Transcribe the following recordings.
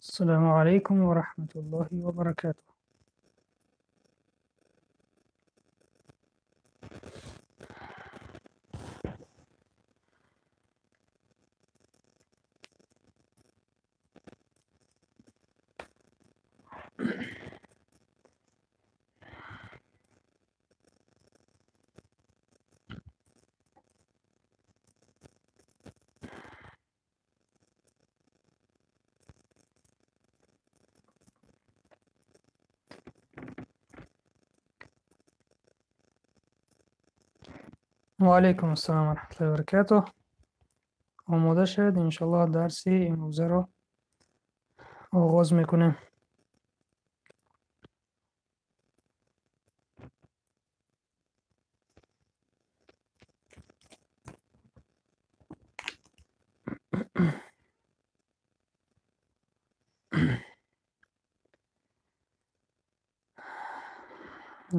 Ассалому алайкум ва раҳматуллоҳи ва баракатуҳ. Ва алайкум ассалом ва раҳматуллоҳи ва баракатуҳ. Омода шавед, иншоаллоҳ дарси имрӯзаро оғоз мекунем.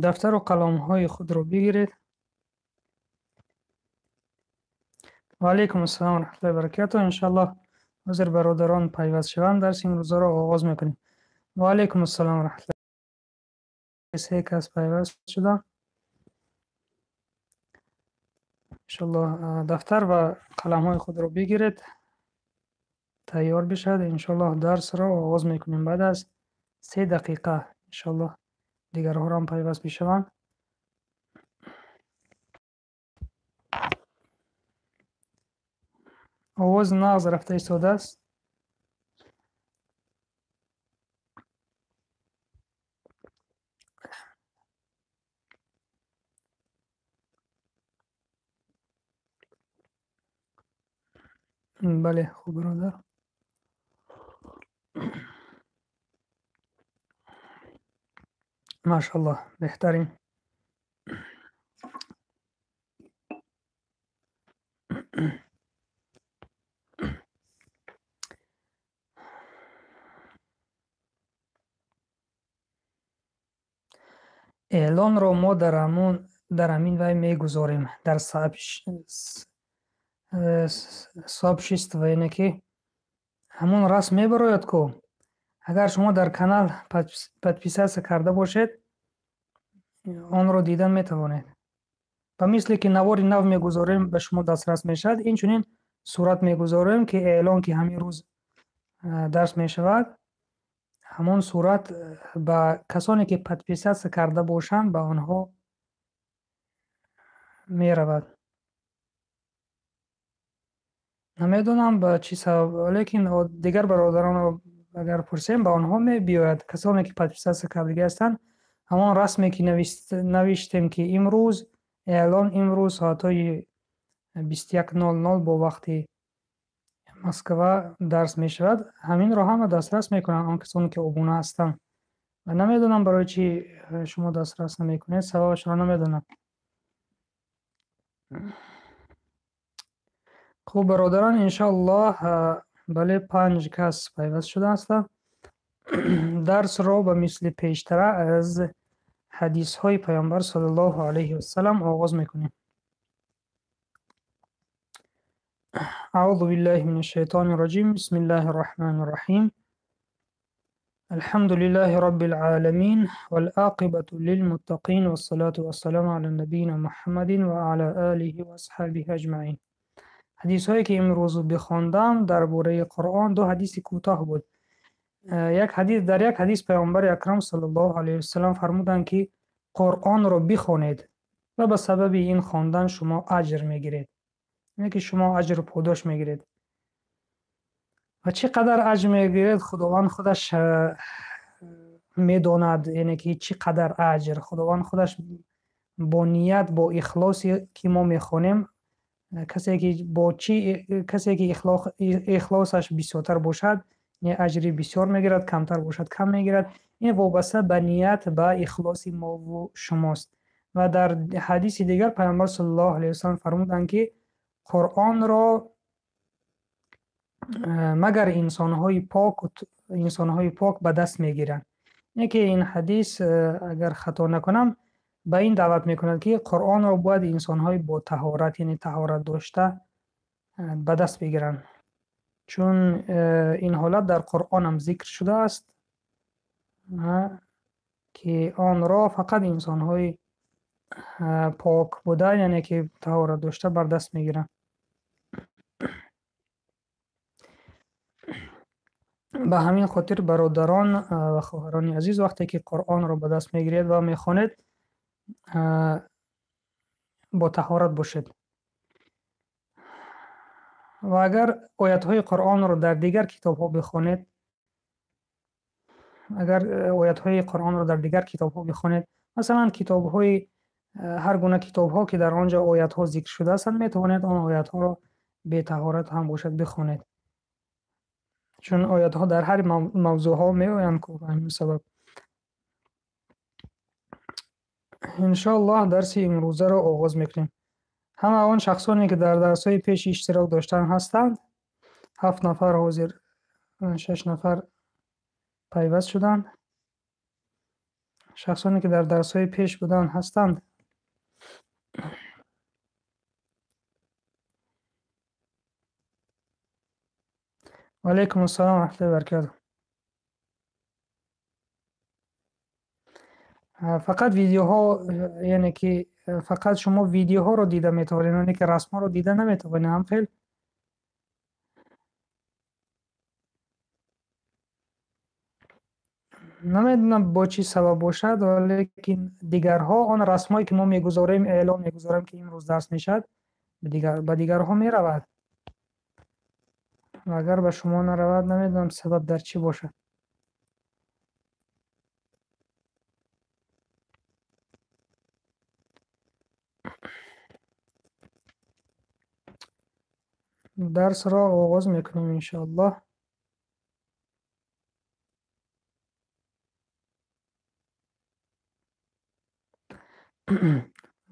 Дафтару қаламҳои худро бигиред. Ва алайкум ассалом ва раҳматуллоҳи ва баракатуҳ. Иншоаллоҳ ҳозир бародарон пайваст шаванд, дарси имрӯзаро оғоз мекунем. Ва алайкум ассалом ва раҳматуллоҳи. Се кас пайваст шуда. Иншоаллоҳ дафтар ва қаламҳои худро бигиред, тайёр бишавад. Иншоаллоҳ дарсро оғоз мекунем баъд аз 3 дақиқа. Иншоаллоҳ дигарҳоро ҳам пайваст бишаванд. Овоз нағз рафта истодааст. Бале, хуб, бародар. Машаллоҳ, беҳтарин. Эълонро мо дар ҳамин вай мегузорем, дар сообщество, яъне ки ҳамон расм мебарояд ку. Агар шумо дар канал подписаться карда бошед, онро дидан метавонед. Ба мисле ки навори нав мегузорем, ба шумо дастрас мешавад, инчунин сурат мегузорем, ки эълон, ки ҳамин рӯз дарс мешавад, ҳамон сурат ба касоне ки подписаться карда бошанд, ба онҳо меравад. Намедонам, ба чӣ сабаб, лекин дигар бародаронро агар пурсем, ба онҳо мебиёяд. Касоне ки подписаться кардагӣ ҳастанд, ҳамон расме ки навиштем, ки имрӯз эълон, имрӯз соатҳои 21:00 бо вақти Москва дарс мешавад, ҳаминро ҳама дастрас мекунанд, он касоне ки обуна ҳастанд. Ва намедонам, барои чӣ шумо дастрас намекунед, сабабашро намедонам. Хуб, бародарон, иншоаллоҳ, бале, панҷ кас пайваст шудаастанд. Дарсро ба мисли пештара аз ҳадисҳои Паёмбар саллаллоҳу алайҳи васалам оғоз мекунем. أعوذ بالله من الشيطان الرجيم. بسم الله الرحمن الرحيم. الحمد لله رب العالمين والعاقبة للمتقين والصلاة والسلام على نبينا محمد وعلى آله وأصحابه أجمعين. Ҳадисҳое ки имрӯз бихондам дар бораи Қуръон, ду ҳадиси кӯтоҳ буд. Як ҳадис, дар як ҳадис Паёмбари Акрам саллаллоҳу алайҳи васалам фармуданд, ки Қуръонро бихонед ва ба сабаби ин хондан шумо аҷр мегиред, яъне ки шумо аҷру подош мегиред. Ва чӣ қадар аҷр мегиред, Худованд худаш медонад, яъне ки чӣ қадар аҷр Худованд худаш бо ният, бо ихлосе ки мо мехонем, касе ки бо чӣ, касе ки ихлосаш бисёртар бошад, аҷри бисёр мегирад, камтар бошад, кам мегирад. Ин вобаста ба ният, ба ихлоси мову шумост. Ва дар ҳадиси дигар Паёмбар саллаллоҳу алайҳи васалам фармуданд, ки Қуръонро магар инсонҳои пок ба даст мегиранд. Яъне ки ин ҳадис, агар хато накунам, ба ин даъват мекунад, ки Қуръонро бояд инсонҳои бо таҳорат, яъне таҳорат дошта, ба даст бигиранд. Чун ин ҳолат дар Қуръон ҳам зикр шудааст, ки онро фақат инсонҳои пок буда, яъне ки таҳорат дошта бар даст мегиранд. Ба ҳамин хотир бародарон ва хоҳарони азиз, вақте ки Қуръонро ба даст мегиред ва мехонед, бо таҳорат бошед. Ва агар оятҳои Қуръонро дар дигар китобҳо бихонед, агар оятҳои Қуръонро дар дигар китобҳо бихонед, масалан китобҳои ҳар гуна китобҳо ки дар он ҷо оятҳо зикр шудаастанд, метавонед он оятҳоро бетаҳорат ҳам бошад бихонед. Чун оятҳо дар ҳар мавзӯъҳо меоянд, ку ба ҳамин сабаб. Иншоаллоҳ дарси имрӯзаро оғоз мекунем. Ҳама он шахсоне ки дар дарсҳои пеш иштирок доштан ҳастанд, 7 нафар ҳозир, 6 нафар пайваст шуданд. Шахсоне ки дар дарсҳои пеш будан ҳастанд, ва алайкум ассалом ва раҳматуллоҳи ва баракатуҳ. Фақат видеоҳо, яъне ки фақат шумо видеоҳоро дида метавонед, яъне ки расмҳоро дида наметавонед, ҳам хел? Намедонам бо чӣ сабаб бошад, валекин дигарҳо он расмҳое ки мо мегузорем, эълон мегузорем ки имрӯз дарс мешавад, ба дигарҳо меравад. Ва агар ба шумо наравад, намедонам сабаб дар чӣ бошад. Дарсро оғоз мекунем иншоаллоҳ.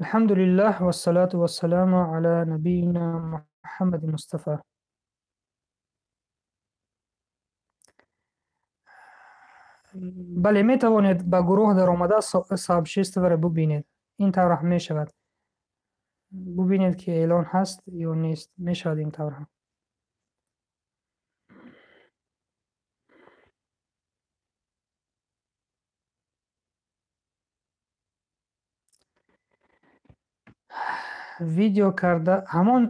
Алҳамдулиллаҳ вассалату вассаламу ала набийина Муҳаммади Мустафа. Бале, метавонед ба гурӯҳ даромада сообществоро бубинед. Ин тавр ҳам мешавад. Бубинед ки эълон ҳаст ё нест. Мешавад ин тавр ҳам. Видео карда ҳамон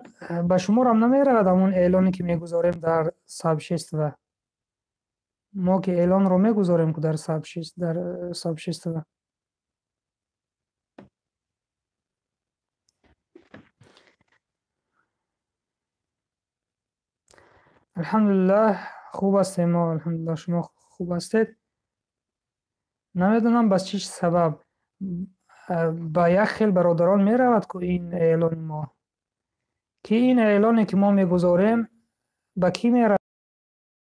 ба шуморам намеравад, ҳамон эълоне ки мегузорем дар сообщество. Мо ки эълонро мегузорем ку дар сообщество. Алҳамдулиллаҳ, хуб ҳастем мо, алҳамдулиллаҳ, шумо хуб ҳастед. Намедонам ба чӣ сабаб ба як хел бародарон меравад ку ин эълони мо. Ки ин эълоне ки мо мегузорем ба кӣ меравад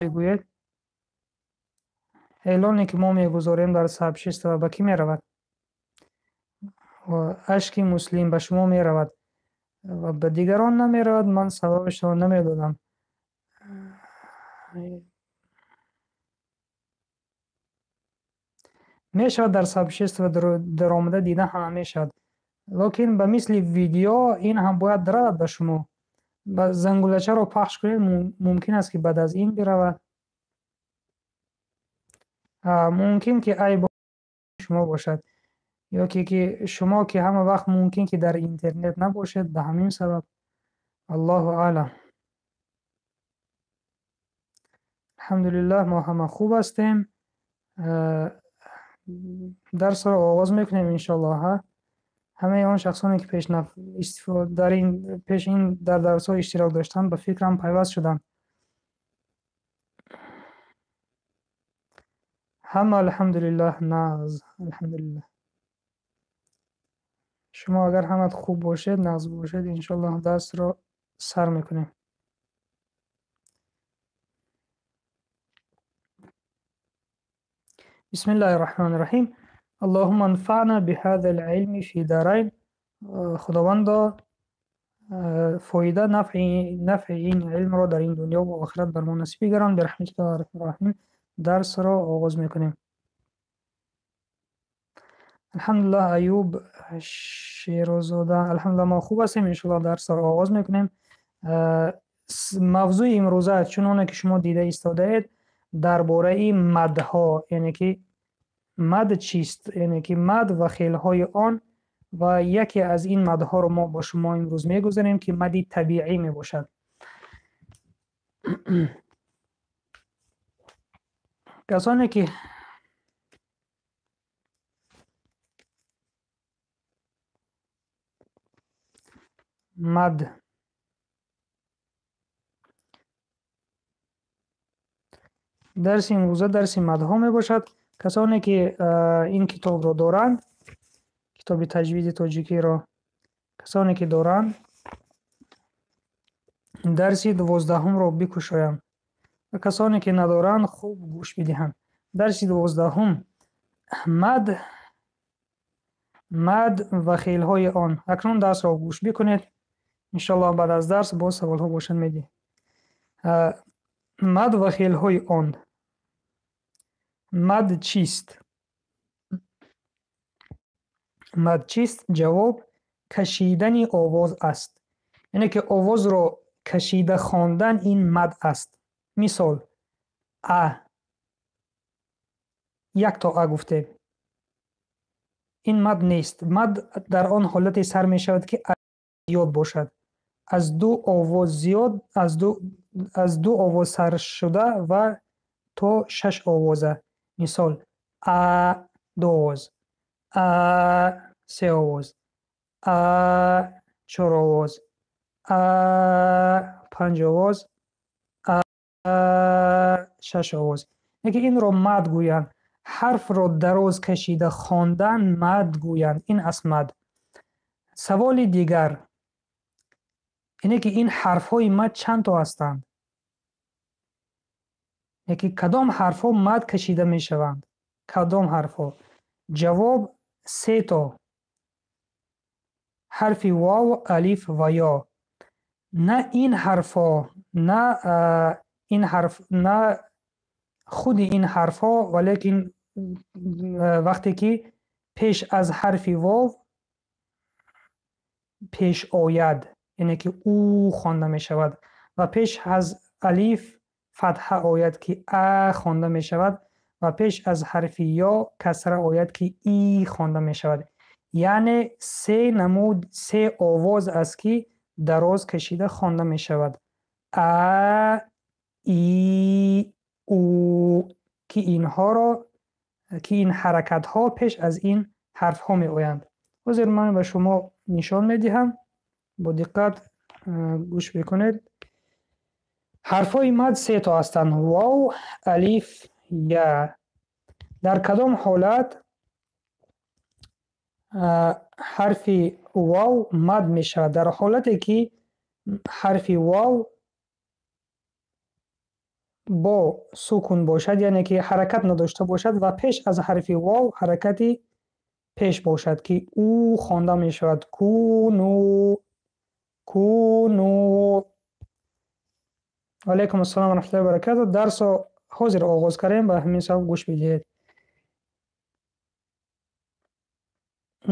бигӯед? Эълоне ки мо мегузорем дар сообщество ба кӣ меравад? Ашки муслим ба шумо меравад ва ба дигарон намеравад. Ман сабабашро намедонам. Мешавад дар сообщество даромада дида ҳама мешавад, лекин ба мисли видео ин ҳам бояд равад ба шумо. Ба зангулачаро пахш кунед, мумкин аст ки баъд аз ин биравад. Мумкин ки айб шумо бошад, ё ки шумо ки ҳама вақт мумкин ки дар интернет набошед, ба ҳамин сабаб. Аллоҳу аълам. Алҳамдулиллаҳ, мо ҳама хуб ҳастем. Дарсро оғоз мекунем иншоаллоҳ. Ҳамаи он шахсоне ки пеш ин дар дарсҳо иштирок доштанд, ба фикрам пайваст шуданд. Ҳама алҳамдулиллаҳ нағз, алҳамдулиллаҳ. Шумо агар ҳамат хуб бошед, нағз бошед, иншоаллоҳ дарсро сар мекунем. بسم الله الرحمن الرحیم. اللهم انفعنا بهذا العلم في دارين. خداوندا فایده نفع این علم را در این دنیا و آخرت بر ما نصیب گردان. به رحمت الله الرحیم درس را آغاز میکنیم. الحمدلله ایوب شیروزاده، الحمدلله ما خوب هستیم. انشالله درس را آغاز میکنیم. Мавзӯи имрӯза, чуноне ки шумо дида истодаед, дар бораи мадҳо, яъне ки мад чист, яъне ки мад ва хелҳои он, ва яке аз ин мадҳоро мо бо шумо имрӯз мегузарем, ки мади табиӣ мебошад. Касоне ки мад дарси имрӯза дарси мадҳо мебошад. Касоне ки ин китобро доранд, китоби таҷвиди тоҷикиро, касоне ки доранд, дарси 12-ҳумро бикушоянд, ва касоне ки надоранд, хуб гӯш бидиҳанд. Дарси 12-ҳум мад ва хелҳои он. Акнун дарсро гӯш бикунед. Иншоаллоҳ баъд аз дарс боз саволҳо бошанд медиҳем. Мад ва хелҳои он. Мад чист? Мад чист? Ҷавоб: кашидани овоз аст. Яъне ки овозро кашида хондан ин мад аст. Мисол: а. Як то а гуфтем. Ин мад нест. Мад дар он ҳолате сар мешавад, ки а зиёд бошад. Аз ду овоз зиёд, аз ду овоз сар шуда ва то шаш овоза. Мисол: а ду овоз, а се овоз, а чор овоз, а панҷ овоз, а шаш овоз. Яке инро мад гӯянд. Ҳарфро дароз кашида хондан мад гӯянд. Ин аст мад. Саволи дигар. Яъне ки ин ҳарфҳои мад чанд то ҳастанд? Яъне ки кадом ҳарфҳо мад кашида мешаванд? Кадом ҳарфҳо? Ҷавоб: се то. Ҳарфи вов, алиф ва ё. На ин ҳарфҳо, на ин ҳарф, на худи ин ҳарфҳо, валекин вақте ки пеш аз ҳарфи вов пеш ояд, яъне ки ӯ хонда мешавад, ва пеш аз алиф фатҳа ояд, ки а хонда мешавад, ва пеш аз ҳарфи ё касра ояд, ки и хонда мешавад. Яъне се намуд, се овоз аст, ки дароз кашида хонда мешавад: а, и, у, ки инҳоро, ки ин ҳаракатҳо пеш аз ин ҳарфҳо меоянд. Ҳозир ман ба шумо нишон медиҳам, бо диққат гӯш бикунед. Ҳарфҳои мад се то ҳастанд: вов, алиф, я. Дар кадом ҳолат ҳарфи вов мад мешавад? Дар ҳолате ки ҳарфи вов бо сукун бошад, яъне ки ҳаракат надошта бошад, ва пеш аз ҳарфи вов ҳаракати пеш бошад, ки ӯ хонда мешавад. Куну, куну. Алайкум ассалом ва раҳматуллоҳи ва баракатуҳ. Дарсро ҳозир оғоз кардем, ба ҳамин сабаб гӯш бидиҳед.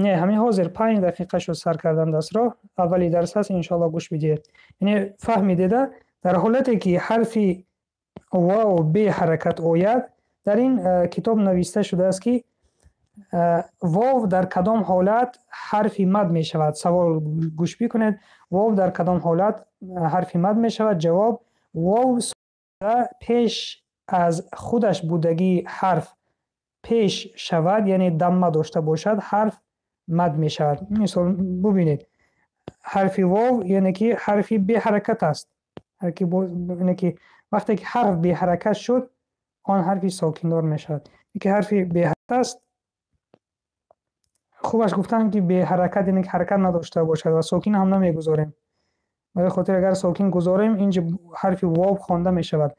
Не, ҳамин ҳозир 5 дақиқа шуд сар кардан дарсро. Аввали дарс ҳаст, иншоаллоҳ гӯш бидиҳед. Яъне фаҳмидеда, дар ҳолате ки ҳарфи вов беҳаракат ояд, дар ин китоб нависта шудааст, ки вов дар кадом ҳолат ҳарфи мад мешавад. Савол гӯш бикунед: вов дар кадом ҳолат ҳарфи мад мешавад? Ҷавоб: вов пеш аз худаш будагии ҳарф пеш шавад, яъне дамма дошта бошад, ҳарф мад мешавад. Мисол бубинед: ҳарфи вов, яъне ки ҳарфи беҳаракат аст, яъне ки вақте ки ҳарф беҳаракат шуд, он ҳарфи сокиндор мешавад. Ки ҳарфи беҳаракат аст, хубаш гуфтанд, ки беҳаракат, яъне ки ҳаракат надошта бошад, ва сокин ҳам намегузорем. Барои хотир агар сокин гузорем, инҷа ҳарфи вов хонда мешавад.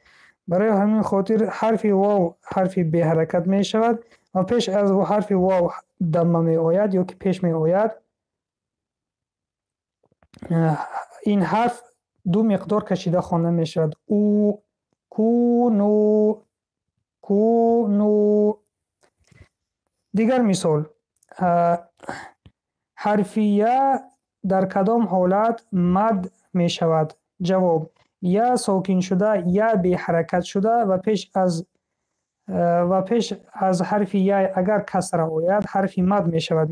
Барои ҳамин хотир ҳарфи вов ҳарфи беҳаракат мешавад ва пеш аз ҳарфи вов дамма меояд ё ки пеш меояд, ин ҳарф ду миқдор кашида хонда мешавад: у, куну, куну. Дигар мисол: ҳарфи я дар кадом ҳолат мад мешавад? Ҷавоб: Я сокин шуда, я беҳаракат шуда ва пеш аз ҳарфи я агар касра ояд, ҳарфи мад мешавад.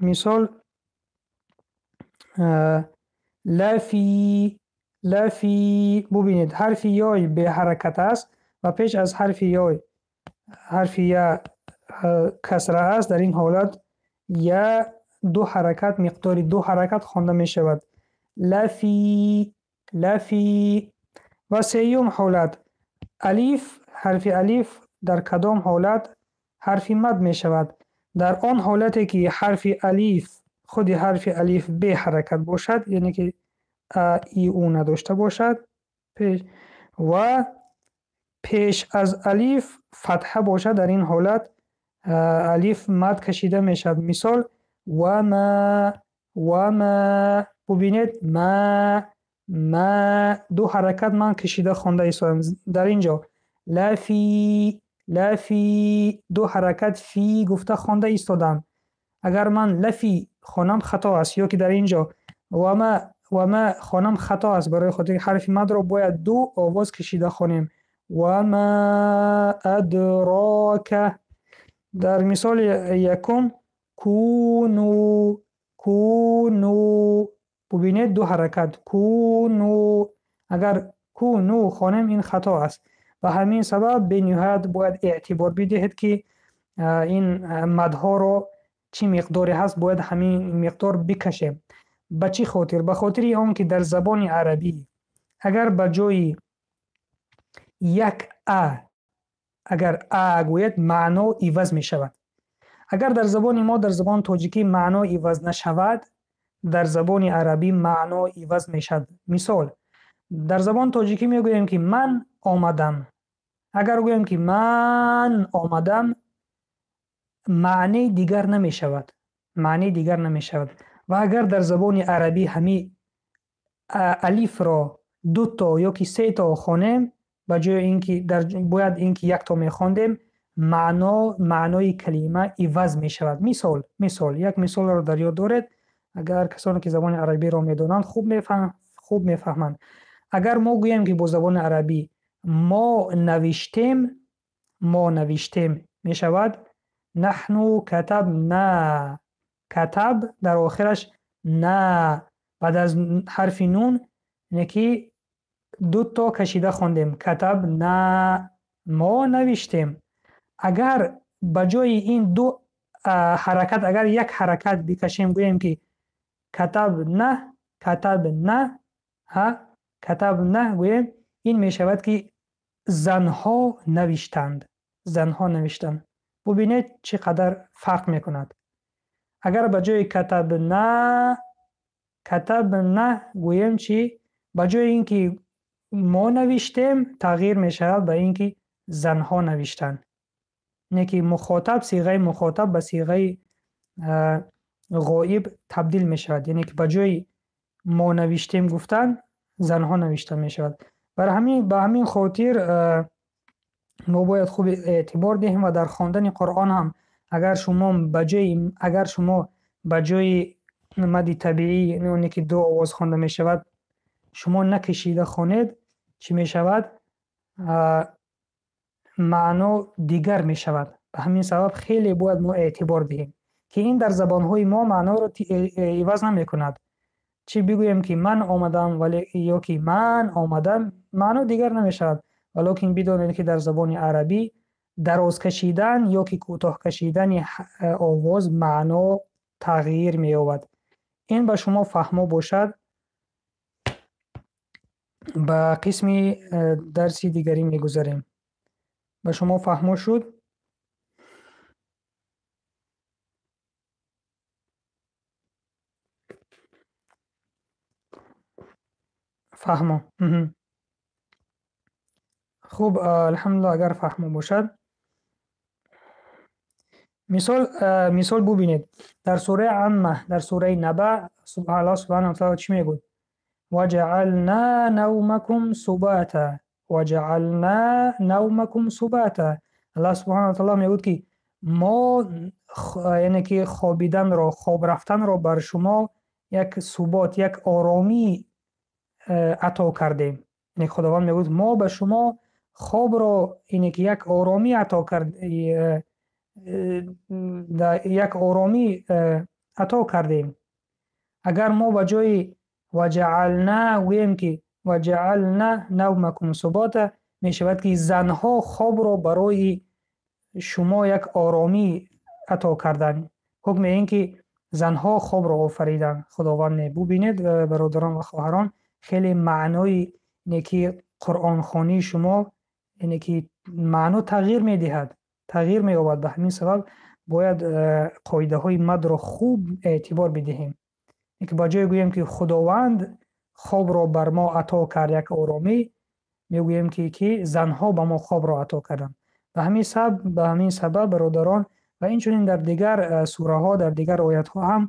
Мисол, лафи, лафи. Бубинед, ҳарфи ёй беҳаракат аст ва пеш аз ҳарфи ёй ҳарфи я касра аст. Дар ин ҳолат я ду ҳаракат, миқдори ду ҳаракат хонда мешавад. Лафи, лафи. Ва сеюм ҳолат алиф, ҳарфи алиф дар кадом ҳолат ҳарфи мад мешавад? Дар он ҳолате ки ҳарфи алиф, худи ҳарфи алиф беҳаракат бошад, яъне ки а, и, у надошта бошад ва пеш аз алиф фатҳа бошад, дар ин ҳолат алиф мад кашида мешавад. Мисол: вама, вама. Бубинед, ма, ма, ду ҳаракат ман кашида хонда истодам. Дар ин ҷо лафи, лафи, ду ҳаракат фи гуфта хонда истодам. Агар ман лафи хонам, хато аст, ё ки дар ин ҷо вама, вама хонам, хато аст, барои хотири ҳарфи мадро бояд ду овоз кашида хонем. Вама адрока. Дар мисоли якум куну, куну, бубинед, ду ҳаракат куну. Агар куну хонем, ин хато аст. Ба ҳамин сабаб бениҳоят бояд эътибор бидиҳед, ки ин мадҳоро чӣ миқдоре ҳаст, бояд ҳамин миқдор бикашем. Ба чӣ хотир? Ба хотири он ки дар забони арабӣ агар ба ҷои як а, агар а гӯед, маъно иваз мешавад. Агар дар забони мо, дар забони тоҷикӣ маъно иваз нашавад, дар забони арабӣ маъно иваз мешавад. Мисол, дар забони тоҷикӣ мегӯем, ки ман омадам. Агар гӯем, ки ман омадам, маънеи дигар намешавад, маънеи дигар намешавад. Ва агар дар забони арабӣ ҳами алифро дуто ёки сето хонем, ба ҷои ин ки бояд ин ки якто мехондем, маънои калима иваз мешавад. Мисол, як мисолро дар ёд доред, агар касоне ки забони арабиро медонанд, хуб мефаҳманд. Агар мо гӯем, ки бо забони арабӣ мо навиштем, мо навиштем мешавад наҳну катабна. Катаб, дар охираш на, баъд аз ҳарфи нун, яъне ки дуто кашида хондем. Катабна, мо навиштем. Агар ба ҷои ин ду ҳаракат агар як ҳаракат бикашем, гӯем ки катабна, катабна, ҳа, катабна гӯем, ин мешавад, ки занҳо навиштанд, занҳо навиштанд. Бубинед, чӣ қадар фарқ мекунад. Агар ба ҷои катабна, катабна гӯем, чӣ? Ба ҷои ин ки мо навиштем, тағйир мешавад ба ин ки занҳо навиштанд, не ки мухотаб, сиғаи мухотаб ба сиғаи ғоиб табдил мешавад, яъне ки ба ҷои мо навиштем гуфтан, занҳо навишта мешавад. Ба ҳамин хотир мо бояд хуб эътибор диҳем ва дар хондани Қуръон ҳам агар шумо ба ҷои мади табиӣ, оне ки ду овоз хонда мешавад, шумо накашида хонед, чӣ мешавад? Маъно дигар мешавад. Ба ҳамин сабаб хеле бояд мо эътибор диҳем, ки ин дар забонҳои мо маъноро иваз намекунад. Чӣ бигӯем, ки ман омадам, вале ё ки ман омадам, маъно дигар намешавад. Валокин бидонед, ки дар забони арабӣ дароз кашидан ё ки кӯтоҳ кашидани овоз маъно тағйир меёбад. Ин ба шумо фаҳмо бошад, ба қисми дарси дигарӣ мегузарем. Ба шумо фаҳмо шуд? Фаҳмо. Хуб, алҳамдулилла, агар фаҳмо бошад. Мисол, бубинед, дар сураи Амма, дар сураи Наба Аллоҳ субҳанаҳу ва таала чӣ мегӯяд? Ваҷаална навмакум субата, ваҷаална навмакум субата. Аллоҳ субҳанаҳу ва таала мегӯяд, ки мо, яъне ки хобиданро, хоб рафтанро бар шумо як субот, як оромӣ ато кардем. Яъне Худованд мегӯяд, мо ба шумо хобро, ине ки як оромӣ ато кард, як оромӣ ато кардем. Агар мо ба ҷои ваҷаална гӯем ки ваҷаална навмакум субота, мешавад ки занҳо хобро барои шумо як оромӣ ато карданд. Ҳукми ин ки занҳо хобро офариданд, Худованд не. Бубинед, бародарон ва хоҳарон, хеле маънои неки Қуръонхонии шумо, яъне ки маъно тағйир медиҳад, тағйир меёбад. Ба ҳамин сабаб бояд қоидаҳои мадро хуб эътибор бидиҳем. Ки ба ҷое гӯем ки Худованд хобро бар мо ато кард як оромӣ, мегӯем ки занҳо ба мо хобро ато карданд. Ба ҳамин сабаб, бародарон, ва инчунин дар дигар сураҳо, дар дигар оятҳо ҳам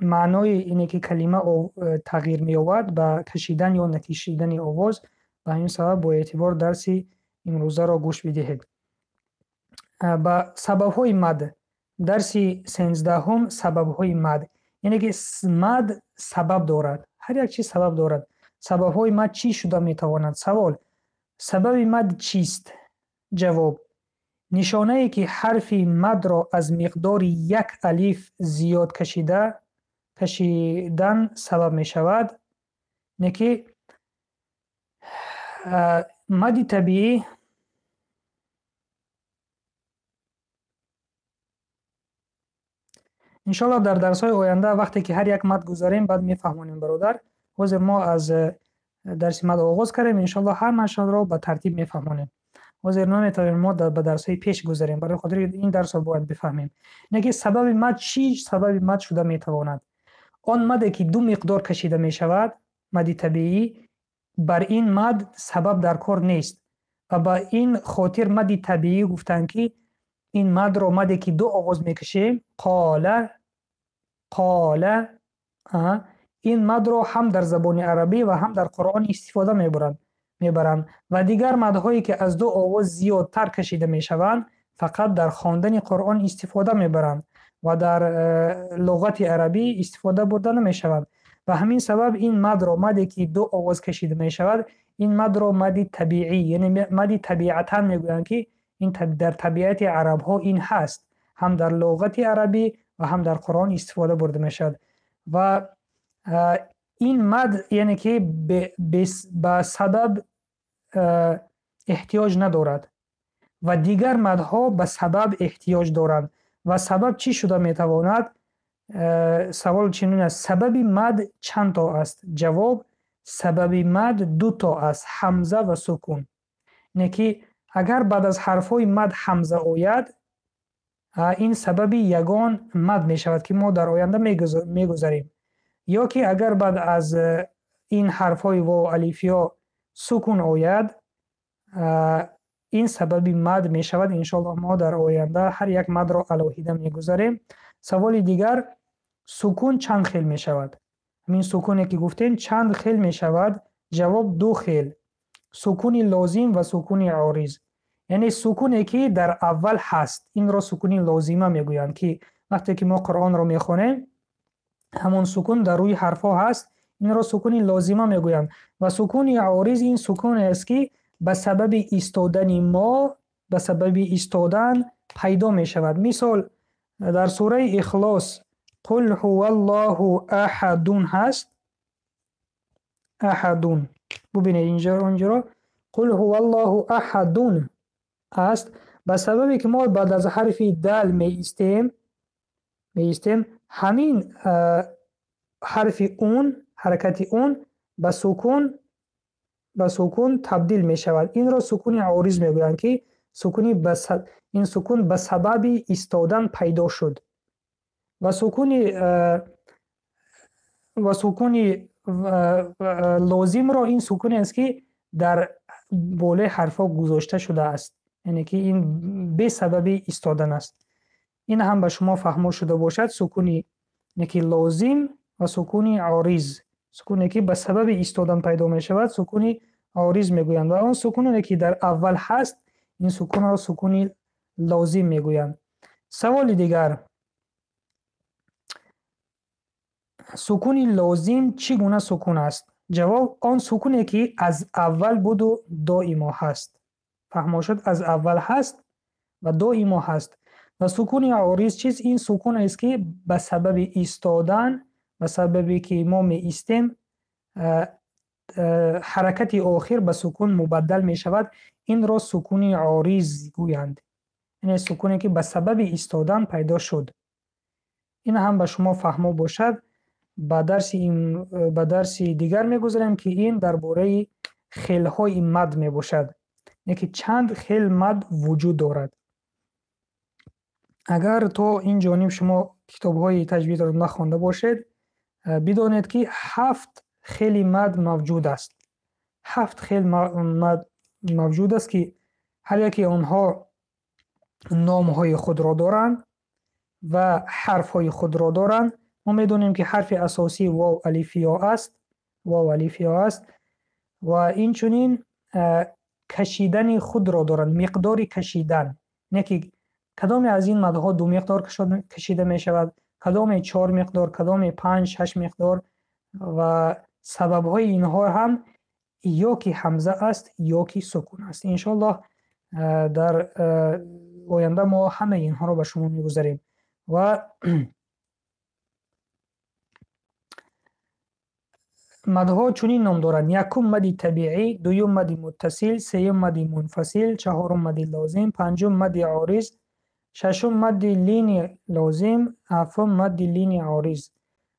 маънои ине ки калима тағйир меёбад ба кашидан ё накашидани овоз. Ба ҳамин сабаб бо эътибор дарси имрӯзаро гӯш бидиҳед. Ба сабабҳои мад, дарси 13-ум, сабабҳои мад. Яъне ки мад сабаб дорад, ҳар як чиз сабаб дорад. Сабабҳои мад чӣ шуда метавонад? Савол: сабаби мад чист? Ҷавоб: нишонае ки ҳарфи мадро аз миқдори як алиф зиёд кашидан сабаб мешавад, не ки мади табиӣ. Иншоаллоҳ дар дарсҳои оянда, вақте ки ҳар як мад гузарем, баъд мефаҳмонем, бародар. Ҳозир мо аз дарси мад оғоз кардем, иншоаллоҳ ҳамаашонро ба тартиб мефаҳмонем. Ҳозир наметавонем мо ба дарсҳои пеш гузарем, барои хотири ин дарсро бояд бифаҳмем. Не ки сабаби мад чӣ сабаби мад шуда метавонад? Он маде ки ду миқдор кашида мешавад, мади табиӣ, бар ин мад сабаб дар кор нест. Ва ба ин хотир мади табиӣ гуфтанд, ки ин мадро, маде ки ду овоз мекашем, қола, қола, ин мадро ҳам дар забони арабӣ ва ҳам дар Қуръон истифода мебаранд. Ва дигар мадҳое ки аз ду овоз зиёдтар кашида мешаванд, фақат дар хондани Қуръон истифода мебаранд ва дар луғати арабӣ истифода бурда намешаванд. Ба ҳамин сабаб ин мадро, маде ки ду овоз кашида мешавад, ин мадро мади табиӣ, яъне мади табиатан мегӯянд, ки ин дар табиати арабҳо ин ҳаст, ҳам дар луғати арабӣ ва ҳам дар Қуръон истифода бурда мешавад. Ва ин мад, яъне ки ба сабаб эҳтиёҷ надорад ва дигар мадҳо ба сабаб эҳтиёҷ доранд. Ва сабаб чӣ шуда метавонад? Савол чунин аст: сабаби мад чанд то аст? Ҷавоб: сабаби мад ду то аст, ҳамза ва сукун. Не ки агар баъд аз ҳарфҳои мад ҳамза ояд, ин сабаби ягон мад мешавад, ки мо дар оянда мегузарем. Ё ки агар баъд аз ин ҳарфҳои вов, алиф, ё сукун ояд, ин сабаби мад мешавад. Иншоаллоҳ мо дар оянда ҳар як мадро алоҳида мегузарем. Саволи дигар: сукун чанд хел мешавад? Ҳамин сукуне ки гуфтем чанд хел мешавад? Ҷавоб: ду хел, сукуни лозим ва сукуни ориз. Яъне сукуне ки дар аввал ҳаст, инро сукуни лозима мегӯянд, ки вақте ки мо Қуръонро мехонем, ҳамон сукун дар рӯи ҳарфҳо ҳаст, инро сукуни лозима мегӯянд. Ва сукуни ориз ин сукуне аст, ки ба сабаби истодани мо, ба сабаби истодан пайдо мешавад. Мисол, дар сураи Ихлос қул ҳуваллоҳу аҳадун ҳаст. Аҳадун. Бубинед инҷоро, қул ҳуваллоҳу аҳадун аст. Ба сабабе ки мо баъд аз ҳарфи дал меистем, ҳамин ҳарфи ун, ҳаракати ун ба сукун табдил мешавад. Инро сукуни ориз мегӯянд, ки ин сукун ба сабаби истодан пайдо шуд. Ва сукуни лозимро ин сукуне аст, ки дар болои ҳарфҳо гузошта шудааст, яъне ки ин бесабаби истодан аст. Ин ҳам ба шумо фаҳмо шуда бошад: сукуни ки лозим ва сукуни ориз. Сукуне ки ба сабаби истодан пайдо мешавад, сукуни ориз мегӯянд, ва он сукуне ки дар аввал ҳаст, ин сукунро сукуни лозим мегӯянд. Саволи дигар. Сукуни лозим чӣ гуна сукун аст? Ҷавоб: он сукуне, ки аз аввал буду доимо ҳаст. Фаҳмо шуд, аз аввал ҳаст ва доимо ҳаст. Ва сукуни ориз чист? Ин сукун аст, ки ба сабаби истодан, ба сабабе ки мо меистем, ҳаракати охир ба сукун мубаддал мешавад. Инро сукуни ориз гӯянд. Яъне сукуне, ки ба сабаби истодан пайдо шуд. Ин ҳам ба шумо фаҳмо бошад. Ба дарси дигар мегузарем, ки ин дар бораи хелҳои мад мебошад. Яъне ки чанд хел мад вуҷуд дорад. Агар то ин ҷониб шумо китобҳои таҷвидро нахонда бошед, бидонед, ки ҳафт хели мад мавҷуд аст. Ҳафт хел мад мавҷуд аст, ки ҳар яке онҳо номҳои худро доранд ва ҳарфҳои худро доранд. Мо медонем, ки ҳарфи асосӣ вов, алиф, ё аст. Вов, алиф, ё аст. Ва инчунин кашидани худро доранд, миқдори кашидан. Не ки кадоме аз ин мадҳо ду миқдор кашида мешавад, кадоме чор миқдор, кадоме панҷ, шаш миқдор ва сабабҳои инҳо ҳам ё ки ҳамза аст, ё ки сукун аст. Иншоаллоҳ, дар оянда мо ҳамаи инҳоро ба шумо мегузарем. Ва мадҳо чунин ном доранд: якум мади табиӣ, дуюм мади муттасил, сеюм мади мунфасил, чаҳорум мади лозим, панҷум мади ориз, шашум мади лини лозим, ҳафтум мади лини ориз.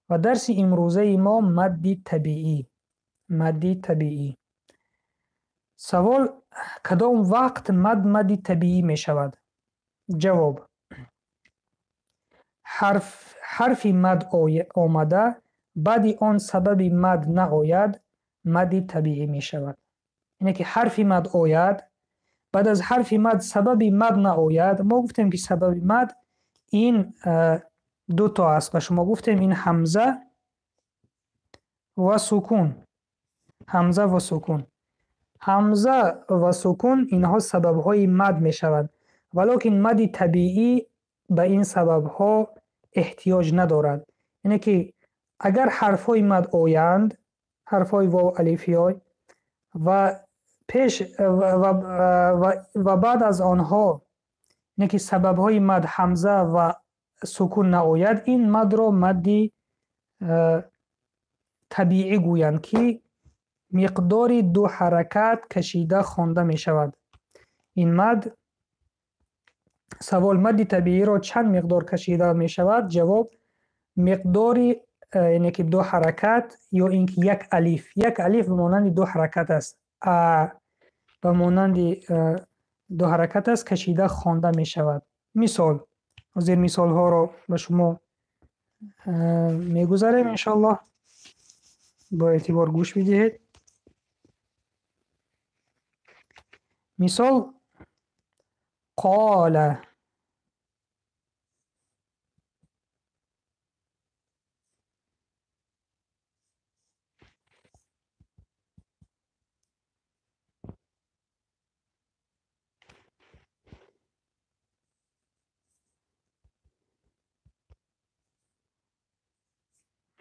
Ва дарси имрӯзаи мо мадди табиӣ. Мадди табиӣ. Савол: кадом вақт мад мадди табиӣ мешавад? Ҷавоб: ҳарфи мад омада, баъди он сабаби мад наояд, мадди табиӣ мешавад. Яъне ки ҳарфи мад ояд, баъд аз ҳарфи мад сабаби мад наояд. Мо гуфтем, ки сабаби мад ин дуто аст. Ба шумо гуфтем, ин ҳамза ва сукун. Ҳамза ва сукун. Ҳамза ва сукун инҳо сабабҳои мад мешаванд. Валокин мадди табиӣ ба ин сабабҳо эҳтиёҷ надорад. Яъне ки агар ҳарфҳои мад оянд, ҳарфҳои вов, алиф, ё ва пеш ва баъд аз онҳо, яъне ки сабабҳои мад ҳамза ва сукун наояд, ин мадро мадди табиӣ гӯянд, ки миқдори ду ҳаракат кашида хонда мешавад. Ин мад. Савол: мадди табииро чанд миқдор кашида мешавад? Ҷавоб: миқдори, яъне ки ду ҳаракат ё ин ки як алиф. Як алиф ба монанди ду ҳаракат аст. А ба монанди ду ҳаракат аст, кашида хонда мешавад. Мисол. Ҳозир мисолҳоро ба шумо мегузарем, иншоаллоҳ. Бо эътибор гӯш бидиҳед. Мисол: қола.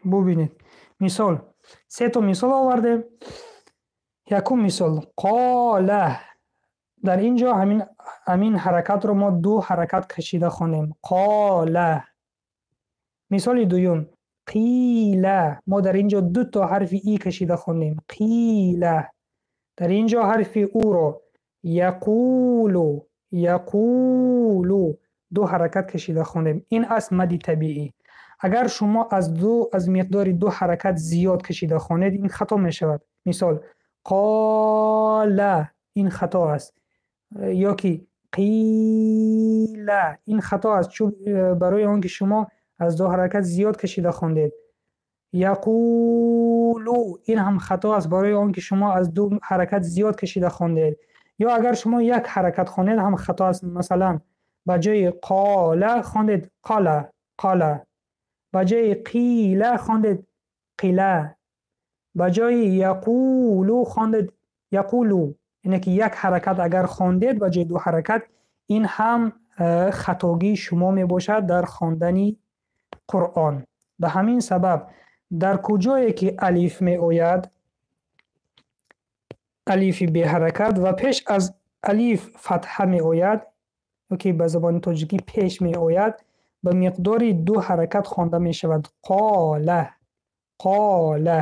Бубинед. Мисол. Се то мисол овардем. Якум мисол. Қола. Дар ин ҷо ҳамин ҳаракатро мо ду ҳаракат кашида хондем. Қола. Мисоли дуюм. Қила. Мо дар ин ҷо ду то ҳарфи и кашида хондем. Қила. Дар ин ҷо ҳарфи уро яқулу, яқулу ду ҳаракат кашида хондем. Ин аст мадди табиӣ. Агар шумо аз миқдори ду ҳаракат зиёд кашида хонед, ин хато мешавад. Мисол, қола, ин хато аст. Ё ки қила, ин хато аст, чун барои он ки шумо аз ду ҳаракат зиёд кашида хондед. Яқулу, ин ҳам хато аст, барои он ки шумо аз ду ҳаракат зиёд кашида хондед. Ё агар шумо як ҳаракат хонед ҳам хато аст. Масалан, ба ҷои қола хондед қала, қала. Ба ҷои қила хондед қила. Ба ҷои яқулу хондед яқулу. Яъне ки як ҳаракат агар хондед ба ҷои ду ҳаракат, ин ҳам хатогии шумо мебошад дар хондани Қуръон. Ба ҳамин сабаб Дар куҷое ки алиф меояд, алифи беҳаракат ва пеш аз алиф фатҳа меояд, ё ки ба забони тоҷикӣ пеш меояд, ба миқдори ду ҳаракат хонда мешавад. Қола, қола.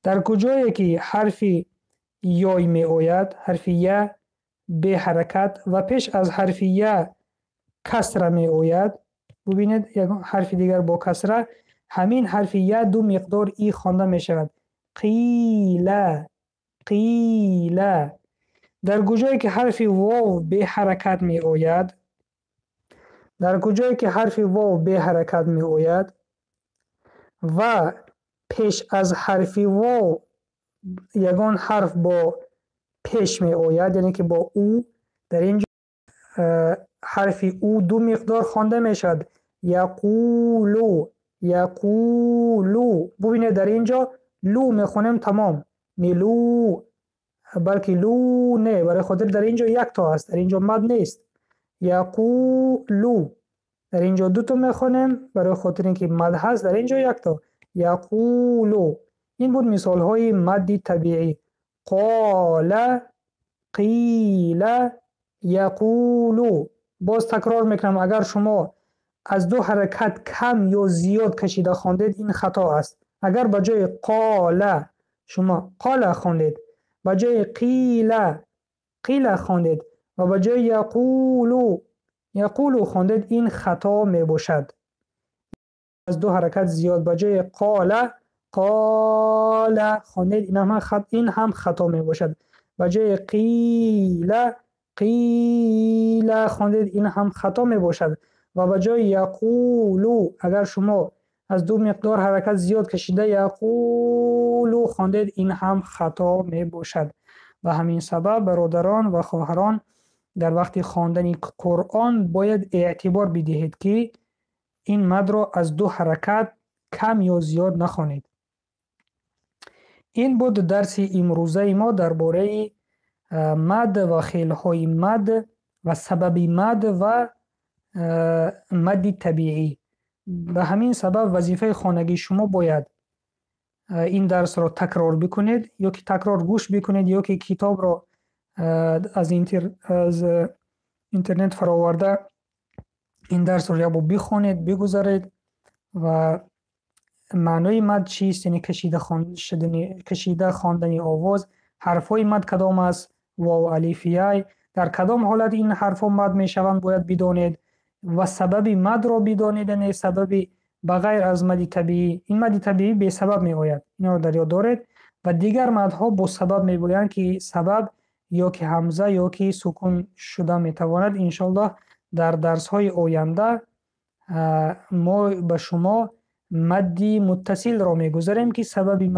Дар куҷое ки ҳарфи ёй меояд, ҳарфи я беҳаракат ва пеш аз ҳарфи я касра меояд, бубинед, ягон ҳарфи дигар бо касра, ҳамин ҳарфи я ду миқдор и хонда мешавад. Қила, қила. Дар куҷое ки ҳарфи вов беҳаракат меояд, дар куҷое ки ҳарфи вов беҳаракат меояд ва пеш аз ҳарфи вов ягон ҳарф бо пеш меояд, яъне ки бо у, дар ин ҷо ҳарфи у ду миқдор хонда мешавад. Яқулу, яқулу. Бубинед, дар ин ҷо лу мехонем, тамом. Не лу, балки лу не, барои хотир дар ин ҷо якто аст, дар ин ҷо мад нест. Яқулу. Дар ин ҷо дуто мехонем, барои хотир ин ки мад ҳаст, дар ин ҷо якто. Яқулу. Ин буд мисолҳои мадди табиӣ. Қола, қила, яқулу. Боз такрор мекунам, агар шумо аз ду ҳаракат кам ё зиёд кашида хондед, ин хато аст. Агар ба ҷои қола шумо қола хондед, ба ҷои қила қила хондед ва ба ҷои яқулу яқулу хондед, ин хато мебошад. Аз ду ҳаракат зиёд ба ҷои қола қола хондед, ин ҳам хато мебошад. Ба ҷои қила қила хондед, ин ҳам хато мебошад. Ва ба ҷои яқулу агар шумо аз ду миқдор ҳаракат зиёд кашида яқулу хондед, ин ҳам хато мебошад. Ба ҳамин сабаб, бародарон ва хоҳарон, дар вақти хондани Қуръон бояд эътибор бидиҳед, ки ин мадро аз ду ҳаракат кам ё зиёд нахонед. Ин буд дарси имрӯзаи мо дар бораи мад ва хелҳои мад ва сабаби мад ва мадди табиӣ. Ба ҳамин сабаб вазифаи хонагии шумо бояд ин дарсро такрор бикунед, ё ки такрор гӯш бикунед, ё ки китобро аз интернет фароварда ин дарсро якбор бихонед, бигузаред ва маънои мад чист, яъне кашида хондани овоз, ҳарфҳои мад кадом аст, вов, алиф, яй, дар кадом ҳолат ин ҳарфҳо мад мешаванд, бояд бидонед ва сабаби мадро бидонед, яъне сабаби ба ғайр аз мадди табиӣ. Ин мадди табиӣ бесабаб меояд, инро дар ёд доред, ва дигар мадҳо бо сабаб мегӯянд, ки сабаб ё ки ҳамза ё ки сукун шуда метавонад. Иншоаллоҳ дар дарсҳои оянда мо ба шумо мадди муттасилро мегузарем, ки сабаби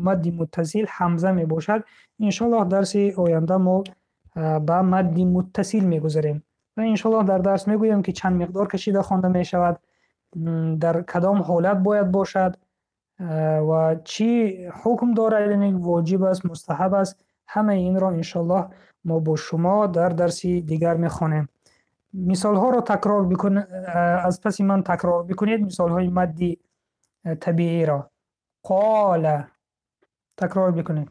мадди муттасил ҳамза мебошад. Иншоаллоҳ дарси оянда мо ба мадди муттасил мегузарем ва иншоаллоҳ дар дарс мегӯем, ки чанд миқдор кашида хонда мешавад, дар кадом ҳолат бояд бошад ва чӣ ҳукм дорад, яъне воҷиб аст, мустаҳаб аст. Ҳамаи инро иншоаллоҳ мо бо шумо дар дарси дигар мехонем. Мисолҳоро такрор бикун, аз паси ман такрор бикунед мисолҳои мадди табииро. Қола такрор бикунед.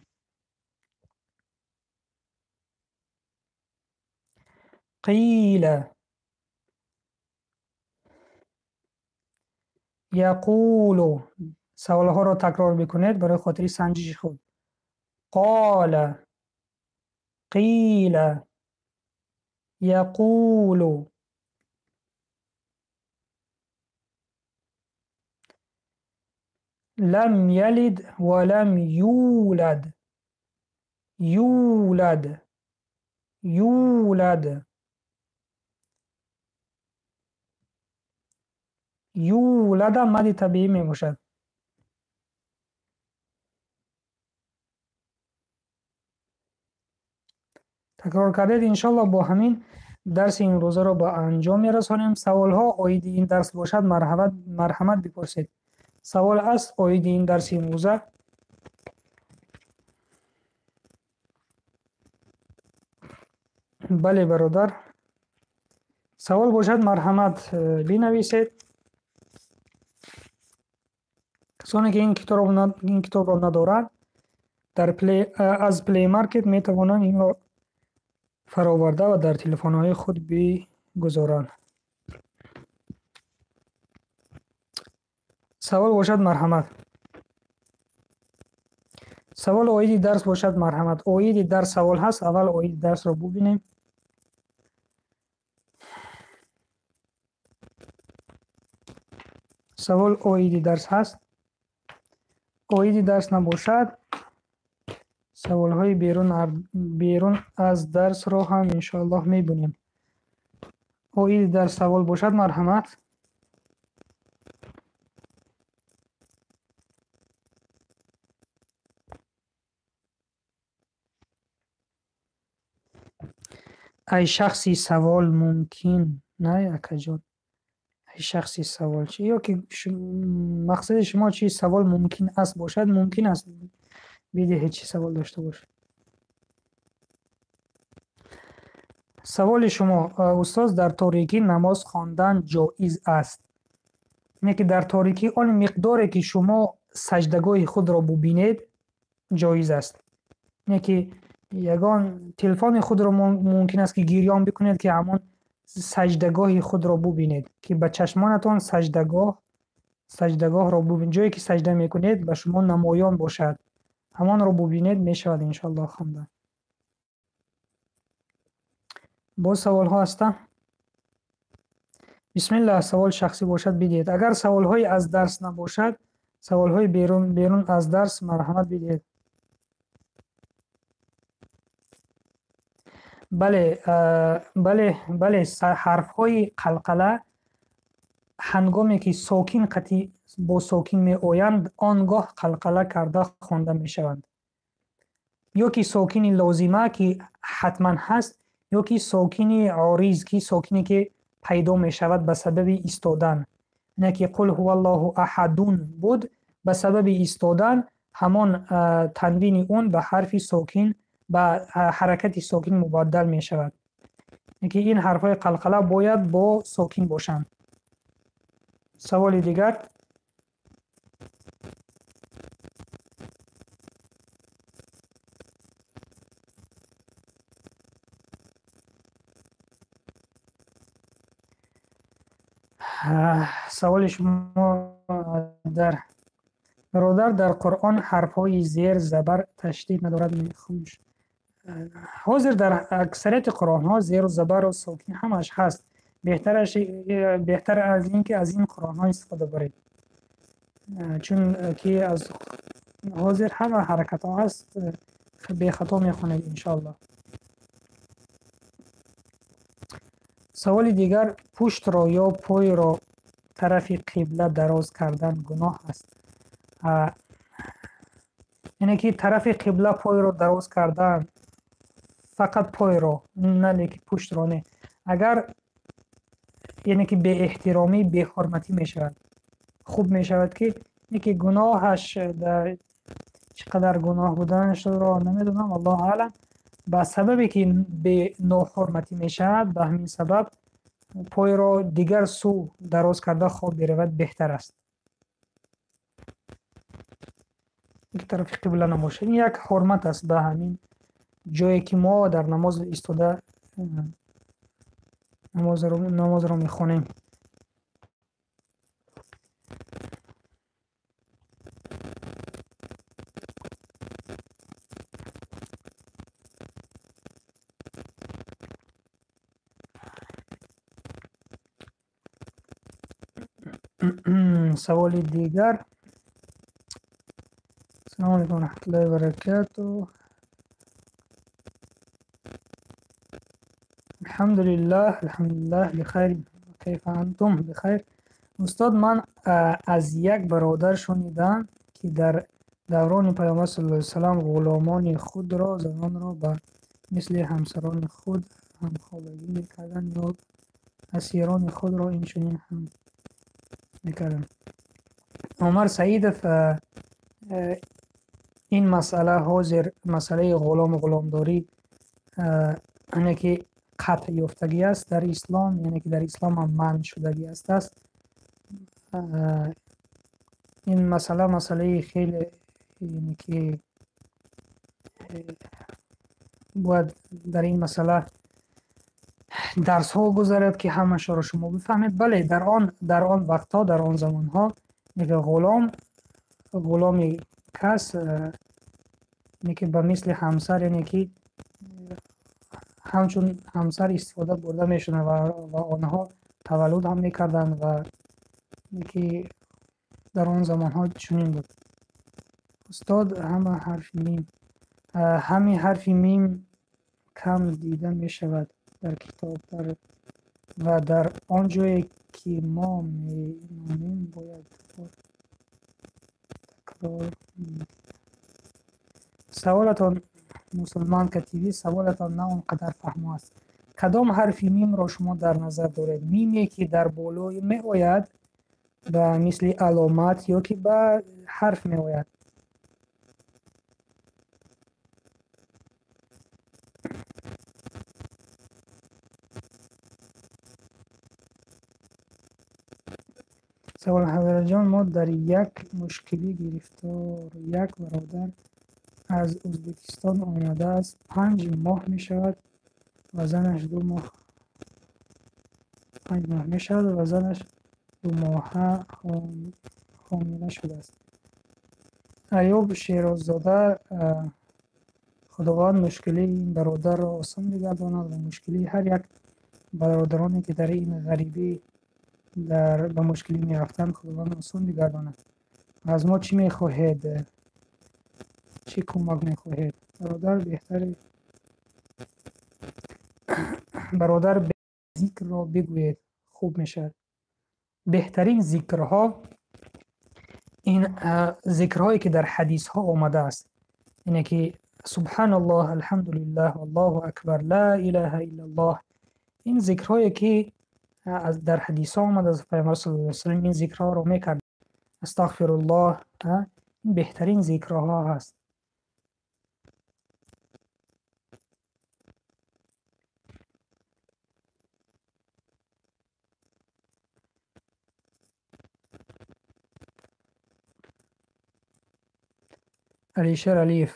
Қила, яқулу. Саволҳоро такрор бикунед барои хотири санҷиши худ. Қола, қила, яқулу. Лам ялид ва лам юлад. Юлад, юлад. Юлада мадди табиӣ мебошад. Такрор кардед, иншоаллоҳ бо ҳамин дарси имрӯзаро ба анҷом мерасонем. Саволҳо оиди ин дарс бошад, марҳамат бипурсед. Савол аст оиди ин дарси имрӯза? Бале, бародар. Савол бошад, марҳамат бинависед. Касоне ки ин китобро надоранд, аз Play Market метавонанд инро фароварда ва дар телефонҳои худ бигузоранд. Савол бошад, марҳамат. Савол оиди дарс бошад, марҳамат. Оиди дарс савол ҳаст, аввал оиди дарсро бубинем. Савол оиди дарс ҳаст? Оиди дарс набошад, саволҳои берун аз дарсро ҳам иншоаллоҳ мебинем. Оиди дарс савол бошад, марҳамат. Ай шахси савол мумкин, не, акаҷон? Ай шахси савол чи? Ё ки мақсади шумо чи савол мумкин аст бошад? Мумкин аст бидиҳед чи савол дошта бошед. Саволи шумо, устоз, дар торикӣ намоз хондан ҷоиз аст? Не ки дар торикӣ он миқдоре ки шумо саҷдагоҳи худро бубинед, ҷоиз аст. Не ки ягон телефони худро мумкин аст ки гирён бикунед, ки ҳамон саҷдагоҳи худро бубинед, ки ба чашмонатон саҷдагоҳро бубинед, ҷое ки саҷда мекунед ба шумо намоён бошад. Ҳамонро бубинед, мешавад иншоаллоҳ хондан. Боз саволҳо ҳастанд? Бисмиллаҳ, савол шахсӣ бошад бидиҳед. Агар саволҳои аз дарс набошад, саволҳои берун аз дарс марҳамат бидиҳед. Бале, бале, бале, ҳарфҳои қалқала ҳангоме ки сокин қатъи бо сокин меоянд, он гоҳ қалқала карда хонда мешаванд. Ё ки сокини лозима, ки ҳатман ҳаст, ё ки сокини ориз, ки сокине ки пайдо мешавад ба сабаби истодан. Не ки қул ҳуваллоҳу аҳадун буд, ба сабаби истодан ҳамон танвини он ба ҳарфи сокин, ба ҳаракати сокин мубаддал мешавад. Ки ин ҳарфҳои қалқала бояд бо сокин бошанд. Саволи дигар? Саволи шумо дар бародар, дар Қуръон ҳарфҳои зер забар ташдид надорад, мехӯш. Ҳозир дар аксарияти қуръонҳо зеру забару сокин ҳамаш ҳаст. Беҳтар аз ин ки аз ин қуръонҳо истифода баред. Чун ки аз ҳозир ҳама ҳаракатҳо ҳаст, бехато мехонед иншоаллоҳ. Саволи дигар, пуштро ё пойро тарафи қибла дароз кардан гуноҳ аст? Яъне ки тарафи қибла пойро дароз кардан, фақат пойро, на леки пуштро не. Агар яъне ки беэҳтиромӣ, беҳурматӣ мешавад. Хуб мешавад ки яке гуноҳаш дар чӣ қадар гуноҳ буданашро намедонам, аллоҳу аълам. Ба сабабе ки беноҳурматӣ мешавад, ба ҳамин сабаб пойро дигар сӯ дароз карда хоб биравад беҳтар аст. Як тарафи қибла набошад. Ин як ҳурмат аст ба ҳамин ҷое ки мо дар намоз истода намозро мехонем. Саволи дигар. Ассалому алайкум ва раҳматуллоҳи ва баракатуҳ. Алҳамдулиллаҳ, алҳамдулиллаҳ, бихайр. Кайфа антум? Бихайр. Устод, ман аз як бародар шунидам, ки дар даврони Пайғамбар саллаллоҳу алайҳи васаллам ғуломони худро, занонро ба мисли ҳамсарони худ ҳамхобагӣ мекарданд ё асирони худро инчунин ҳам мекарданд. Умар Саидов, ин масъала ҳозир масъалаи ғулому ғуломдорӣ, яъне ки қатъ ёфтагӣ аст дар ислом, яъне ки дар ислом ҳам манъ шудагӣ аст. Ин масъала масъалаи хеле, яъне ки бояд дар ин масъала дарсҳо гузарад, ки ҳамашро шумо бифаҳмед. Бале, дар он вақтҳо, дар он замонҳо ғуломи кас, яъне ки ба мисли ҳамсар, яъне ки ҳамчун ҳамсар истифода бурда мешуданд ва онҳо таваллуд ҳам мекарданд ва ки дар он замонҳо чунин буд. Устод, ҳама ҳарфи мим, ҳами ҳарфи мим кам дида мешавад дар китоб ва дар он ҷое ки мо меномем, бояд такрор. Саволатон, Мусулманка ТВ, саволатон на он қадар фаҳмо аст. Кадом ҳарфи мимро шумо дар назар доред? Миме, ки дар болои меояд ба мисли аломат ё ки ба ҳарф меояд? Савол: ҳазратҷон, мо дар як мушкилӣ гирифтор. Як бародар аз Ӯзбекистон омадааст, 5 моҳ мешавад ва занаш 2 моҳ, 5 моҳ мешавад ва занаш 2 моҳа ҳомила шудааст. Аюб Шероззода, Худованд мушкилии ин бародарро осон бигардонад ва мушкилии ҳар як бародароне, ки дар ин ғарибӣ дар ба мушкилӣ меафтанд, Худованд осон бигардонад. Аз мо чӣ мехоҳед? Чӣ кӯмак мехоҳед, бародар? Беҳтаре, бародар, зикрро бигӯед, хуб мешавад. Беҳтарин зикрҳо ин зикрҳое, ки дар ҳадисҳо омадааст, ине ки субҳаналлоҳ, алҳамдулиллаҳ, аллоҳу акбар, ла илаҳа иллаллоҳ. Ин зикрҳое, ки дар ҳадисҳо омадааст, Пайғамбар саллаллоҳу алайҳи васаллам ин зикрҳоро мекард, астағфируллоҳ, ин беҳтарин зикрҳо ҳаст. Алишер Алиев: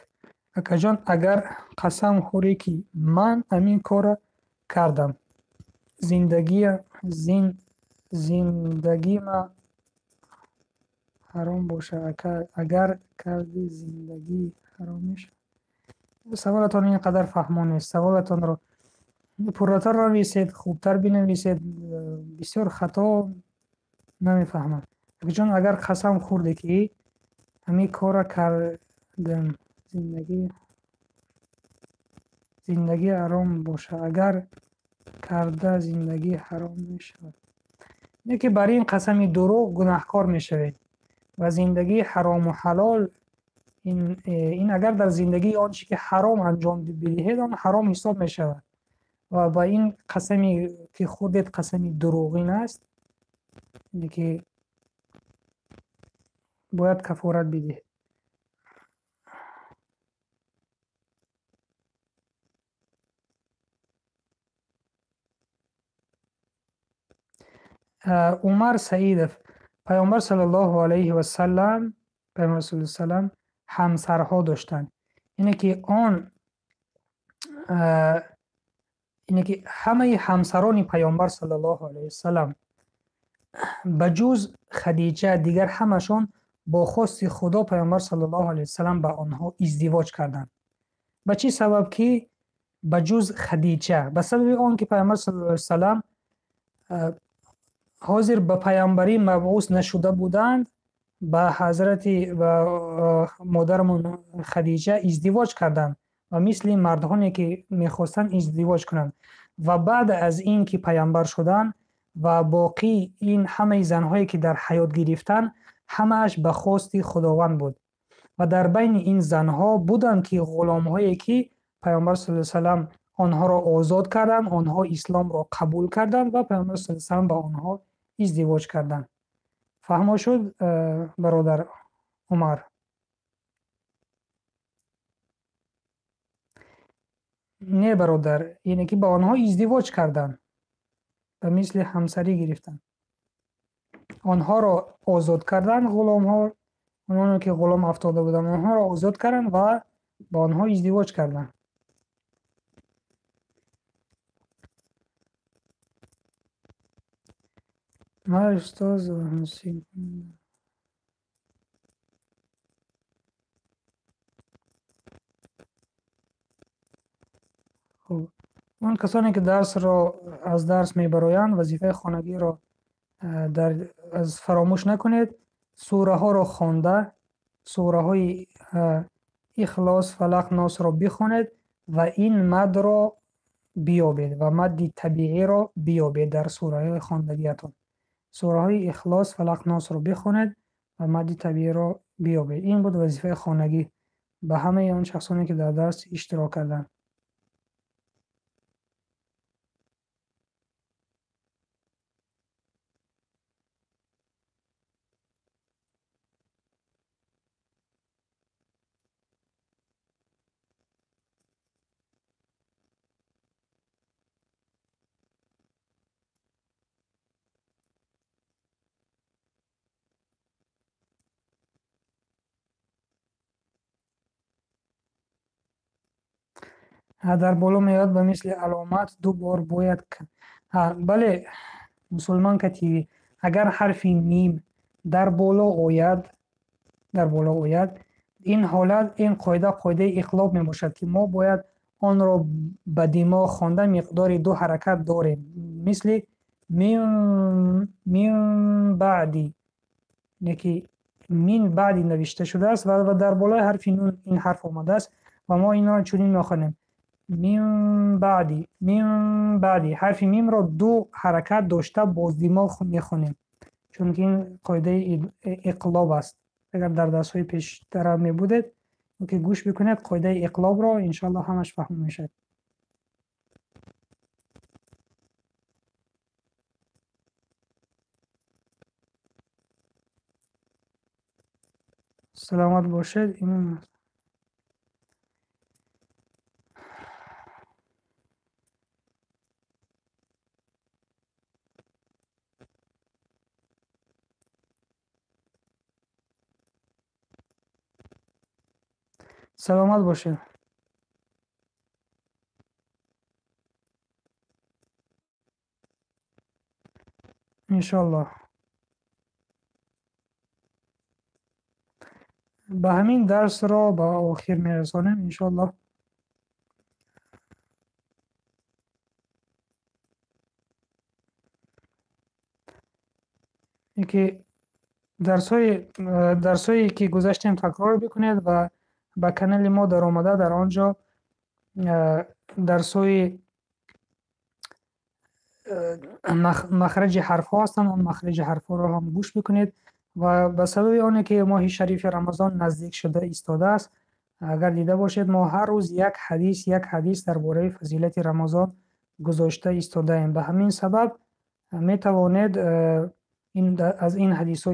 акаҷон, агар қасам хӯрӣ, ки ман ҳамин корро кардам, зиндагима ҳаром боша, агар кардӣ, зиндагӣ ҳаром мешавад? Саволатон ин қадар фаҳмо нест. Саволатонро пурратар нависед, хубтар бинависед, бисёр хато намефаҳмам. Акаҷон, агар қасам хӯрдӣ, ки ҳамин корро кардам, зиндагӣ ҳаром боша, агар карда, зиндагӣ ҳаром мешавад? Не, ки бар ин қасами дурӯғ гунаҳкор мешавед ва зиндагии ҳарому ҳалол ин агар дар зиндагии он чи ки ҳаром анҷом бидиҳед, он ҳаром ҳисоб мешавад ва ба ин қасаме, ки хӯрдед, қасами дурӯғин аст, ки бояд кафорат бидиҳед. Умар Саидов: Пайғамбар саллаллоҳу алайҳи васалам, Пайғамбар саллаллоҳу ҳамсарҳо доштанд, ине ки он ине ки ҳамаи ҳамсарони Пайғамбар саллаллоҳу алайҳи васалам ба ҷуз Хадиҷа, дигар ҳамашон бо хости Худо Пайғамбар саллаллоҳу алайҳи васалам ба онҳо издивоҷ карданд. Ба чӣ сабаб ки ба ҷуз Хадиҷа? Ба сабаби он ки Пайғамбар саллаллоҳу алайҳи васалам ҳозир ба паямбарӣ мабъус нашуда буданд, ба ҳазрати ба модарамон Хадиҷа издивоҷ карданд ва мисли мардҳоне, ки мехостанд издивоҷ кунанд. Ва баъд аз ин ки паямбар шуданд ва боқӣ ин ҳамаи занҳое, ки дар ҳаёт гирифтанд, ҳамааш ба хости Худованд буд. Ва дар байни ин занҳо буданд, ки ғуломҳое, ки Пайғамбар саллаллоҳу салам онҳоро озод карданд, онҳо исломро қабул карданд ва Пайғамбар саллаллоҳу салам ба онҳо издивоҷ карданд. Фаҳмо шуд, бародар Умар? Не, бародар, яъне ки ба онҳо издивоҷ карданд, ба мисли ҳамсарӣ гирифтанд. Онҳоро озод карданд, ғуломҳо, онҳое ки ғулом афтода буданд, онҳоро озод карданд ва ба онҳо издивоҷ карданд. Хуб, он касоне ки дарсро аз дарс мебароянд, вазифаи хонагиро аз фаромӯш накунед. Сураҳоро хонда, сураҳои Ихлос, Фалақ, Носро бихонед ва ин мадро биёбед ва мадди табииро биёбед дар сураҳои хондагиатон. Сураҳои Ихлос, Фалақ, Носро бихонед ва мадди табииро биёбед. Ин буд вазифаи хонагӣ ба ҳамаи он шахсоне ки дар дарс иштирок карданд. Дар боло меояд ба мисли аломат ду бор бояд. Бале, мусулманка ТВ, агар ҳарфи мим дар боло ояд, дар боло ояд, ин ҳолат, ин қоида қоидаи иқлоб мебошад, ки мо бояд онро ба димоғ хонда миқдори ду ҳаракат дорем. Мисли мин баъди, не ки мин баъди навишта шудааст ва дар болои ҳарфи нун ин ҳарф омадааст ва мо инро чунин мехонем. Мин баъди, мин баъди. Ҳарфи мимро ду ҳаракат дошта боз димоғ мехонем, чунки ин қоидаи иқлоб аст. Агар дар дарсҳои пештара мебудед, ки гӯш бикунед, қоидаи иқлобро иншоаллоҳ ҳамаш фаҳм мешавад. Саломат бошед. Саломат бошед. Иншоаллоҳ. Ба ҳамин дарсро ба охир мерасонем иншоаллоҳ. Ки дарсҳое ки гузаштем такрор бикунед ва ба канали мо даромада дар он ҷо дарсҳои махраҷи ҳарфҳо ҳастанд, он махраҷи ҳарфҳоро ҳам гӯш бикунед ва ба сабаби оне ки моҳи шарифи Рамазон наздик шуда истодааст, агар дида бошед, мо ҳар рӯз як ҳадис, як ҳадис дар бораи фазилати Рамазон гузошта истодаем. Ба ҳамин сабаб метавонед аз ин ҳадисҳо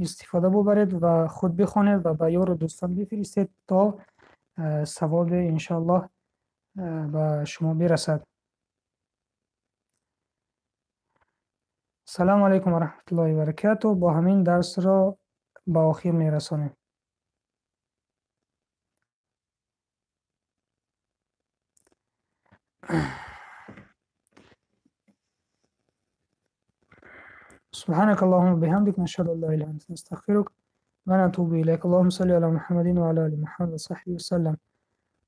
истифода бубаред ва худ бихонед ва ба ёру дӯстон бифиристед, то савобе иншоаллоҳ ба шумо бирасад. Салому алайкум ва раҳматуллоҳи ва баракатуҳ. Бо ҳамин дарсро ба охир мерасонем. سبحانك اللهم وبحمدك، نشهد أن لا إله إلا أنت، نستغفرك ونتوب إليك. اللهم صل على محمد وعلى آل محمد وصحبه وسلم.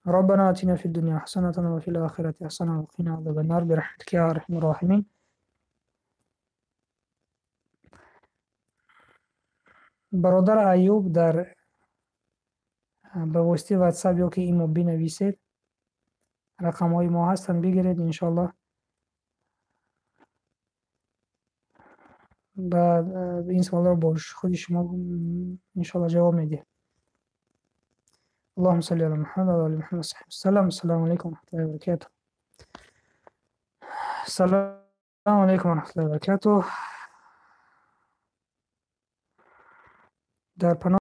ربنا آتنا في الدنيا حسنة وفي الآخرة حسنة وقنا عذاب النار برحمتك يا أرحم الراحمين. Бародар Аюб, дар ба воситаи WhatsApp ё ки имо бинависед, рақамҳои мо ҳастанд, бигиред иншоаллоҳ. Ба ин саволро бо худи шумо иншоаллоҳ ҷавоб медиҳем. Аллоҳумма салли ала Муҳаммад ва ала оли Муҳаммад ва саҳбиҳи васаллам. Ассалому алайкум ва раҳматуллоҳи ва баракатуҳ. Ассалому алайкум ва раҳматуллоҳи ва баракатуҳ. Дар паноҳ